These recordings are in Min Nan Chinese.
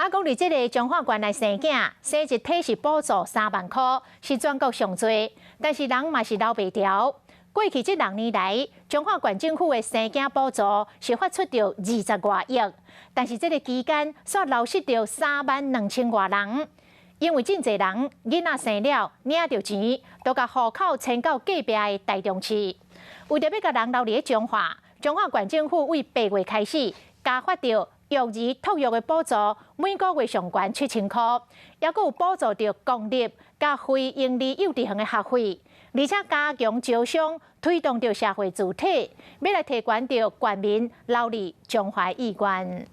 啊，講佇這个彰化縣來生囝，生一胎是補助3萬箍，是全國上濟，但是人嘛是留袂牢。過去這6年來，彰化縣政府的生囝補助是發出著20外億，但是這个期間煞流失著3萬2千外人，因為真濟人囡仔生了領著錢，就共戶口遷到隔壁的台中市。為著欲共人留佇咧彰化，彰化縣政府為8月開始加發著育兒托育的補助，每個月上懸7000箍，猶閣有補助著公立佮非營利幼稚園的學費，而且加強招商，推動著社會主體，欲來提懸著縣民留佇彰化意願。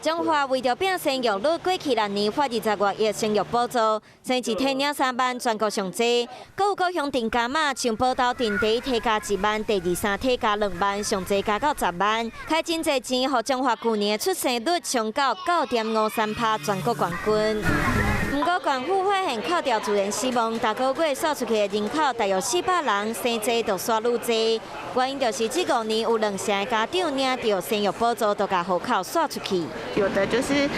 彰化為著拼生育率，過去6年發20外億生育補助，生一胎領3萬，全國上濟。閣有各鄉鎮加碼，像埔頭鎮第一胎加1萬，第二、三胎加2萬，上濟加到10萬。開真濟錢，予彰化舊年的出生率衝到9.53趴，全國冠軍。毋過縣府發現扣掉自然死亡，逐個月煞出去的人口大約400人，生濟就煞愈濟。原因就是這5年有兩成的家長領著生育補助，就共戶口煞出去。有的就是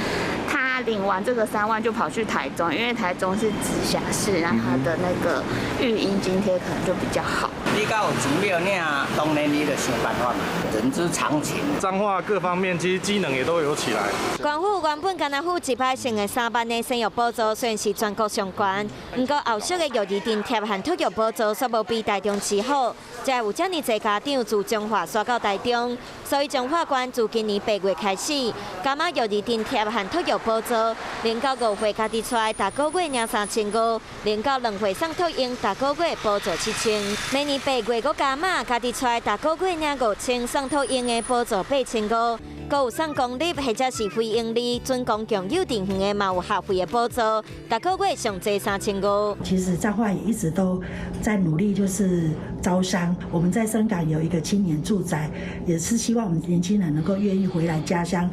他領完這個三萬就跑去台中，因為台中是直轄市，然後他的那個育嬰津貼可能就比較好。你較有錢欲領，當然你就想辦法嘛，人之常情。彰化各方面其實機能也都有起來。縣府原本干焦付一擺性的3萬的生育補助，算是全國上懸，毋過後續的育兒津貼和托育補助，煞無比台中市好，才會有遮爾濟家長自彰化徙到台中。所以彰化縣自今年8月開始，加碼育兒津貼和托育補助，0到5歲家己帶，逐個月領3500；0到2歲送托嬰，逐個月補助7000。明年8月閣加碼，家己帶，逐個月領5000，送托嬰的補助8500。閣有送公立或者是非營利準公共幼稚園的，嘛有學費的補助，逐個月上濟3500。其實彰化也一直都在努力，就是招商。我們在深港有一個青年住宅，也是希望我們年輕人能夠願意回來家鄉，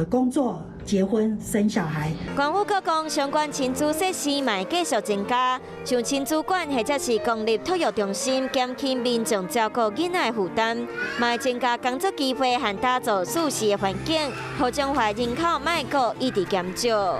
工作、結婚、生小孩。縣府閣講，相關親子設施嘛會繼續增加，像親子館或者是公立托育中心，減輕民眾照顧囡仔的負擔，嘛會增加工作機會和打造舒適的環境，予彰化人口莫閣一直減少。